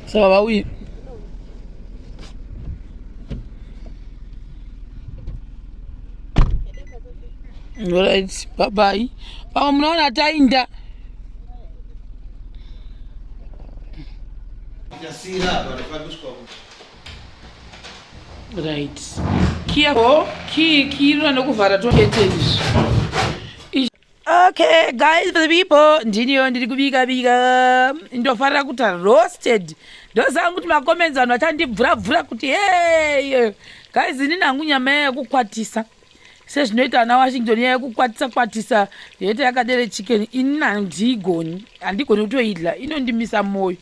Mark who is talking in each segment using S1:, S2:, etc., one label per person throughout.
S1: Saka vauyi. Right, bye bye. Pamwe munoona tainda. Right. Kia oh, ki ki runa nokuvhara tokete izvi. Okay guys for the people ndiniyo ndiri kubika bika ndofarira kuita roasted ndoziva kuti macomments vanhu vachandibvura bvura kuti hey guys ini nangu nyama yekukwatisa sezvinoita ana Washington iya yekukwatisa kwatisa yoita yakadere chicken ini handigoni handigoni kutoidla inondimisa moyo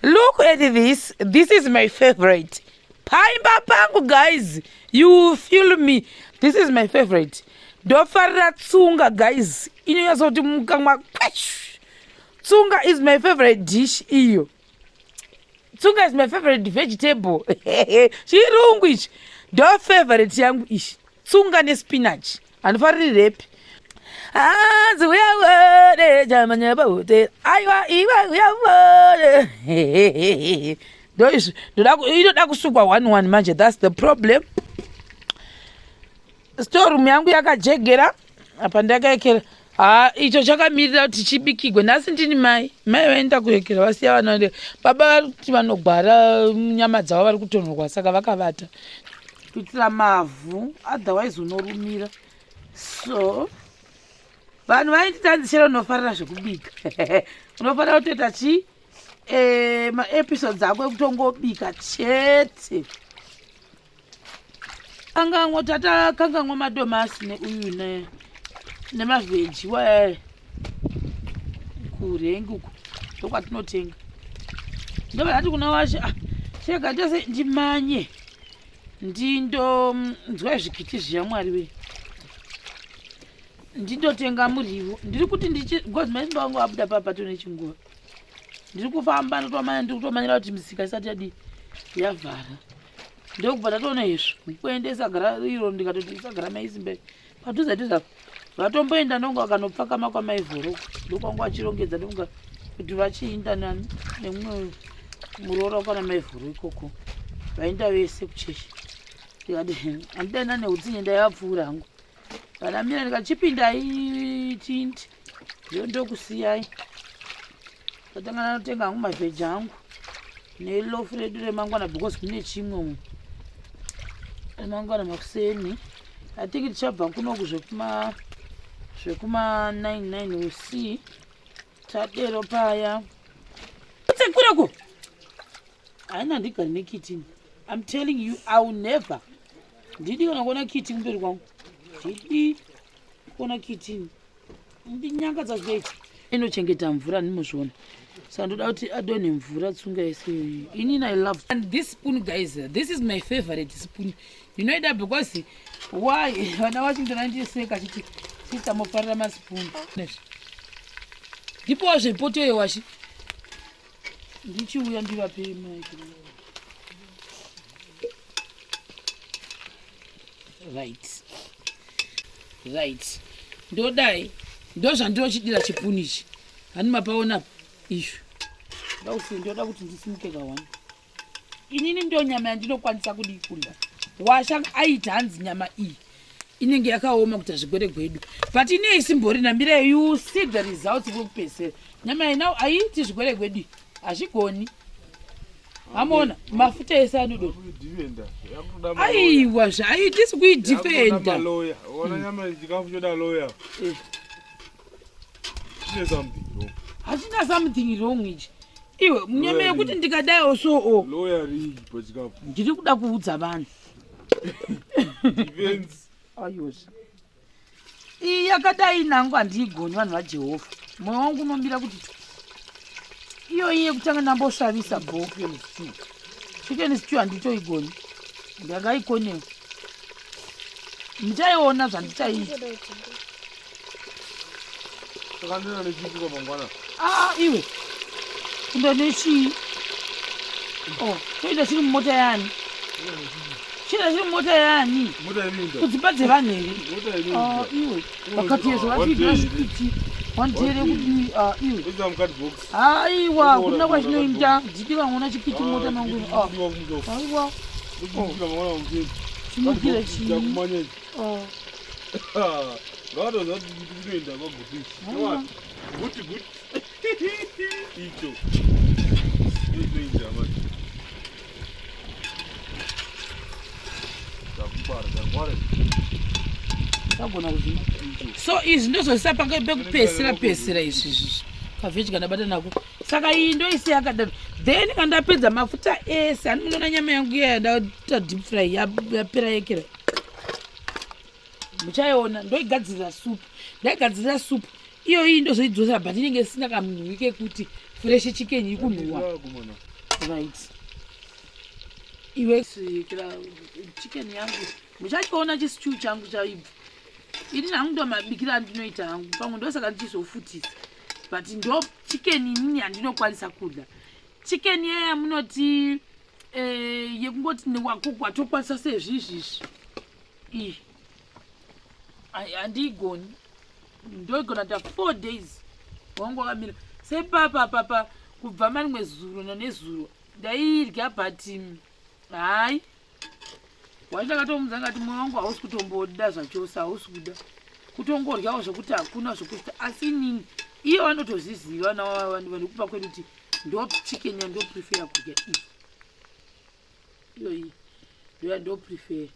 S1: look at this this is my favorite paimba pangu guys you feel me this is my favorite ndofarira tsunga guys inonyatsa kuti mukamwa kwesh tsunga is my favorite dish iyo tsunga is my favorite vegetable chirungu ichi ndo favorite yangu ichi tsunga nespinach handifariri repi hanzi uyawone chamanyabahotera aiwa iwe uyawone ndoizvi inoda kusukwa one one manje thats the problem storeroom yangu yakajegera apa ndakaekera ha icho chakamirira kuti chibikigwe nhasi ndini mai mai vaenda kuekera vasiya vana baba vari kuti vanogwara nyama dzavo vari kutonhorwa saka vakavata kuitira mavhu otherwise unorumira so vanhu vainditi chero unofarira zvekubika unofanira kutoita chii e, maepisodes ako ekutongobika chete kanganwa tatakanganwa madomasi neuyu ne nemavheji waye kurengi uku ndokwatinotenga ndobva ndati kuna washe ah, chega tese ndimanye ndindonzwa zvikiti zviya mwari wee ndindotenga muriwo ndiri kuti ndichi because maisimba vangu vabuda papato nechinguva ndiri kufamba ndotomanya ndiri kutomanyira kuti misika isati yadii yavhara ndokubva ndatoona izvo ndikuendesa gara iro ndikatoti isagara maisimba padhuze dhuze apa vatomboenda ndonga vakanopfakama kwamaivhoroko ndokwanga vachirongedza ndonga kuti vachiinda nani nemumwe muroora kwana maivhoro ikoko vainda vese kuchechi ndikati handidaina neutsinye ndaivapfuura hangu vanamira ndikachipindai tindi ndiyo ndokusiyai ndatanga ndanotenga hangu mavheji angu nelofu redu remangwana because kune chimwe umu remangwana makuseni i think tichabva kunoku zvekuma zvekuma 99 uc tadero paya tsekureko haina ndigari nekitini im telling you i will never ndidi kana kuona kiti kumberi kwangu ndidi kuona kitini ndinyangadza zvoita inochengeta mvura ndimozviona saka ndoda kuti adonhe mvura tsunga yese iyoyi inini i love and this spoon guys this is my favorite spoon ndinoida because why vana washington andiseka chiti sister mofarira maspoon ndipowa zvepoto iyo washi ndichiuya ndivape mike right right ndodai ndozvandinochidira chipuni ichi hani mapaona izvo ndausi ndoda kuti ndisimuke kawani inini ndo nyama yandinokwanisa kudii kudya washa aiti hanzi nyama iyi inenge yakaoma kuita zvigwere gwedu but ine isimborina mira you see the results kwekupedzisira nyama iyi now aiiti zvigwere gwedu hazvigoni amona mafuta ese anodo aiwa zvaitisi kuidefenda eh. hachina something wrong ichi iwe nyama yekuti ndikadaiwo so o ndiri kuda kuudza vanhu ayozve iyi yakadai nangu handiigoni vanhu vajehovha mwoyo wangu unomira kuti iyo iye kutanga ndambosvavisa bo chicken stew handitoigoni ndakaikonewa muchaiona zvandichaiita ah, iwe kundo nechii oh, toita chiri mumota yani china chiri mumota yani kudzimba dzevanhu here ah, iwe vakati yezvo vatiigira zvikuti. One day rekudii ah, iwe. Aiwa, kuna kwachinoita. Dhiki vamwe chikiti mota mangu. Ah. Aiwa. Chimukira chii? Oh.
S2: Ngavatoziva kuti kutoenda kwaGuti. Guti guti. Icho. Inoita manje. Takupara, takwara.
S1: Tagona kuzvima. So izvi ndozvoisa panga pekupesera pesera izvi izvi. Kavheji kandabata nako. Saka iyi ndoisi yakadaro. Then kana ndapedza mafuta ese, ani munoona nyama yangu iya yandaita deep fry yapera yekera. Muchaiona ndoigadzirira soup. Ndaigadzirira soup. Iyo iyi ndozoidzosera but inenge isina kamunhuwi kekuti fresh chicken ikunhuwa. Right. Iwe svikira chicken yangu. Muchachiona chistew changu chaibva. Ini hangu ndo mabikiro andinoita hangu. Pamwe ndosaka ndichizofutisa. But ndo chicken inini yandinokwanisa kudya. Chicken iya yamunoti yekungoti watokwanisa sezvizvizvi. Iyi. Handiigoni. Ndoigona ta 4 days. Wangu wakamira. Sepapa papa kubva marimwe zuro nanezuro ndairya but hai. Wachakatomudza ngati moyo wangu hausi kutomboda zvachose, hausi kuda. Kutongoryawo zvekuti hakuna zvekuita asi inini iye vanotozviziva vanhu vekupa kwedu kuti ndo chicken yandoprefera kudya iyi. Iyoyi ndo yandoprefera.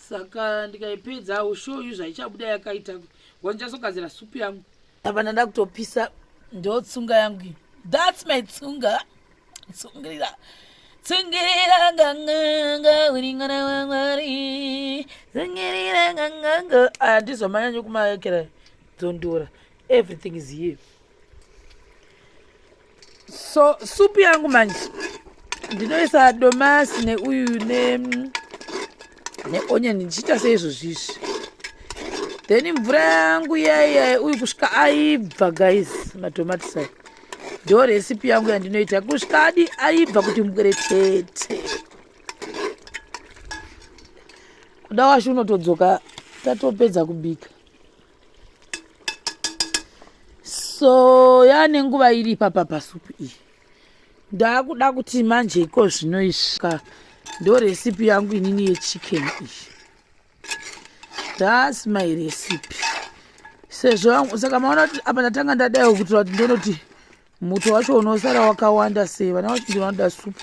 S1: Saka ndikaipedza I will show you zvaichabuda yakaita. Ndichazogadzira supu yangu. Apa ndada kutopisa ndo tsunga yangu iyi. That's my tsunga. Tsungirira. Tsungirira nganganga uringana wamwari. Tsungirira nganganga. Aya ndizo manyanyo kumakera dzondora. Everything is here. So supu yangu manje ndinoisa domasi neuyu neonion ndichiita seizvozvizvi. Then mvura yangu iyaiya uyu kusvika aibva guys matomatisi aya. Ndo recipe yangu yandinoita kusvika adi aibva kuti mbwere tete. Kuda wacho unotodzoka tatopedza kubika. So yaane nguva iri ipapa pasupu iyi. Ndakuda kuti manje iko zvino izvi ndo recipe yangu inini yechicken iyi. That's my recipe. Sezvo saka maona kuti apa ndatanga ndadaiwo kuitira kuti ndonoti muto wacho unosara wakawanda sei. Vana vacho vanoda supu,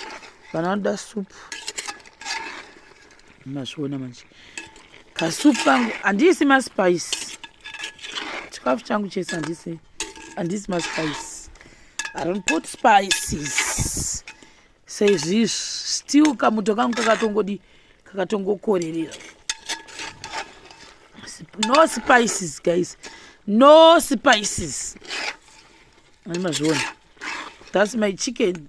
S1: vana vanoda supu. Mazviona manje. Kasupu kangu handiisi maspice. Chikafu changu chese handisi maspice. I don't put spices. Seizvizvi still kamuto kangu kakatongodi kakatongokorerera. No spices guys. No spices. Mazviona. That's my chicken.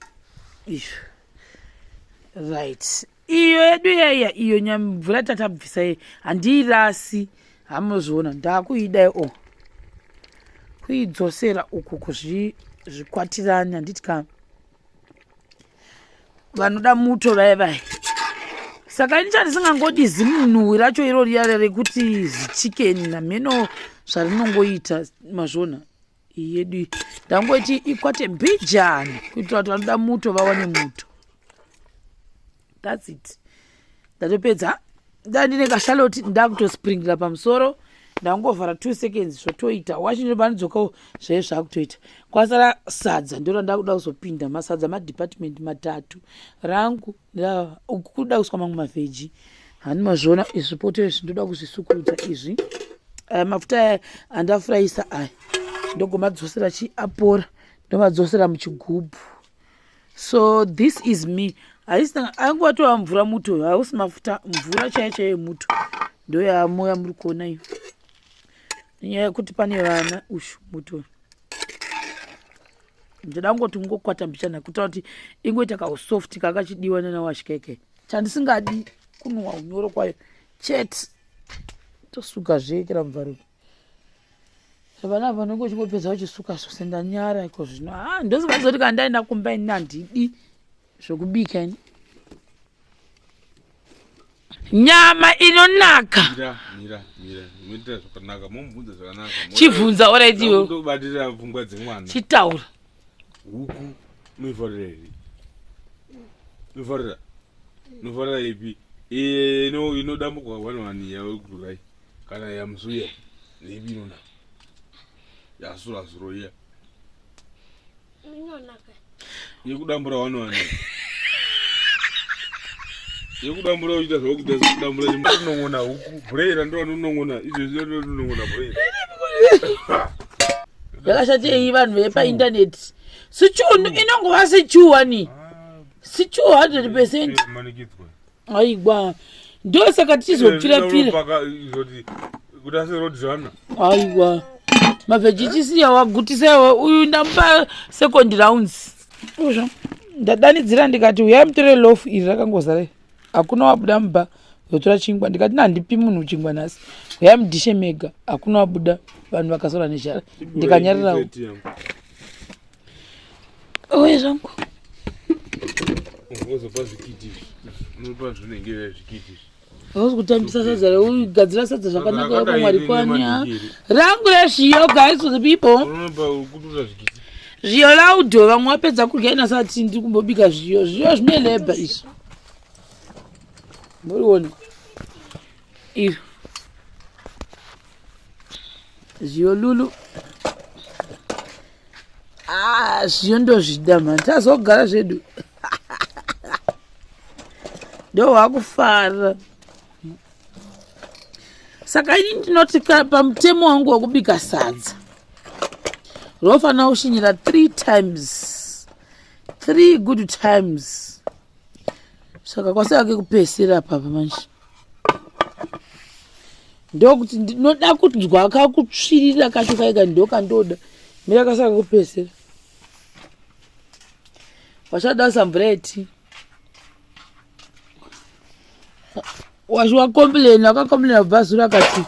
S1: Right. Iyo yedu yaiya iyo nyamvura tatabvisa iyi handiirasi hamuzviona ndakuida o kuidzosera uku kuzvikwatirani handiti ka vanoda muto vaya vaya. Saka ini chandisingangodi zimunhuwi racho iro riya rekuti zichicken namheno zvarinongoita mazviona iyi yedu ndangoti ikwate mbijana kuitira kuti vanoda muto vawane muto. That's it. Ndatopedza. Ndandine kashallot ndakutospringla pamusoro. Ndangovhara 2 seconds zvotoita. Wacho panodzokawo zvaive zvakutoita. Kwasara sadza ndiro randakuda kuzopinda masadza madepartment matatu. Rangu uku kuda kuiswa mamwe mavheji. Hani mazviona izvi poto izvi ndoda kuzvisukurudza izvi. Aya mafuta aya andafurayisa aya ndogomadzosera chiapora ndomadzosera muchigubhu. So this is me. Haisi aingovatova mvura muto, hausi mafuta, mvura chaiyo chaiyo yemuto ndoyamoya muri kuona iyo. Nenyaya yekuti pane vana ushu muto. Ndoda kungoti ungokwata mbichana kuitira kuti ingoita kausoft kakachidiwa nana washikeke. Chandisingadi kunhuhwa unyoro kwayo chete. Tosuka zvekera mubvaruko. Vana vanenge uchingopedza uchisuka zvose ndanyara iko zvino. Ah, ndozivazoti kana ndaenda kumba ini handidi zvokubika ini. Nyama inonaka.
S2: Mira, mira, mira. Munoita zvakanaka, momubvunza zvakanaka.
S1: Chibvunza alright iwe.
S2: Ndobatira pfungwa dzemwana.
S1: Chitaura.
S2: Huku unoifarira here? Unofarira? Unofarira ipi? Ino inodambuka one one yakurai kana yamusuya neipi inonaka? Yasura zuro iya.
S3: Inonaka.
S2: Yekudambura one one. Yekudambura uchiita zvakuita kudambura unon'ona huku braira ndo anonon'ona izvezvi ndonon'ona braira.
S1: Yakashatei vanhu vepaindaneti. Sichu inongova sichu wani. Sichu 100%.
S2: Manikidzwa.
S1: Aiwa. Ndosaka tichizopfira-pfira.
S2: Paka izoti kuti ase road runner.
S1: Aiwa. Mavhejitisi wagutisa iwe uyu ndamupa second rounds. Uzvo. Ndadanidzira ndikati uyai mutore loaf iri rakangozara iri. Hakuna wabuda mumba kuzotora chingwa ndikati handipi munhu chingwa nhasi. Uyai mudhishe mega. Hakuna wabuda vanhu vakasora nezhara. Ndikanyarirawo. Uye zvangu.
S2: Wozopa zvikiti izvi. Unopa zvinenge zvikiti izvi.
S1: Hausi kutambisa sadza reugadzira sadza zvakanaka
S2: Rakadai
S1: wako Mwari
S2: rine
S1: kwani ha?
S2: madhikiri.
S1: Rangu rezviyo guys for the people.
S2: Unopa kutura zvikiti.
S1: Zviyo laudho vamwe vapedza kudya inasati ndiri kumbobika zviyo. Zviyo zvine labor izvi. Muriona. Iro. Zviyo lulu. Ah, zviyo ndozvida mani. Tazogara zvedu. Ndohwakufara. Saka ini ndinoti pamutemo wangu wekubika sadza rofanira kushinyira 3 times 3 good times. Saka kwasaka kekupedzisira papa manje ndokuti ndinoda kunzwa kakutsvirira kacho kaika ndokandoda mira kasaka kupedzisira wachada samvura yeti wachiwakomplaina wakakomplaina kubva zuro akati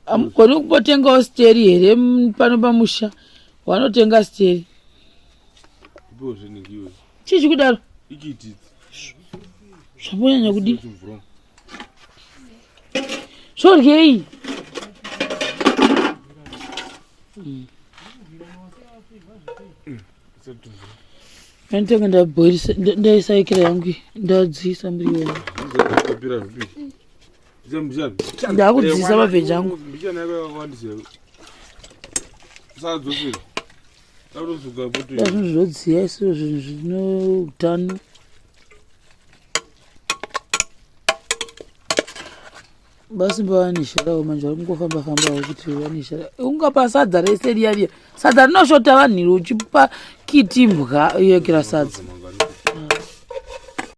S1: amugoni kumbotengawo steri here pano pamusha wanotenga steri
S2: Ipo zvinenge iwe.
S1: chii chikudaro
S2: Ikiti.
S1: zvambonyanya kudii zvoryei Ndinotenga ndabhoilisa ndaisaikira yangu iyi, ndadziisa muriwo.
S2: Kupira zvipi? Mbichana.
S1: Ndakudziisa mavheji angu.
S2: Mbichana yako yakawandisa. Usadzosera. Takutosuka poto.
S1: Da zvinhu zvinodziya isiro zvinhu zvine utano. Basimba vanesharawo manje vari kungofamba fambawo kuti vaneshara. Ungapa sadza rese riya riya. Sadza rinoshota vanhu iro uchipa kiti imbwa yekira sadza.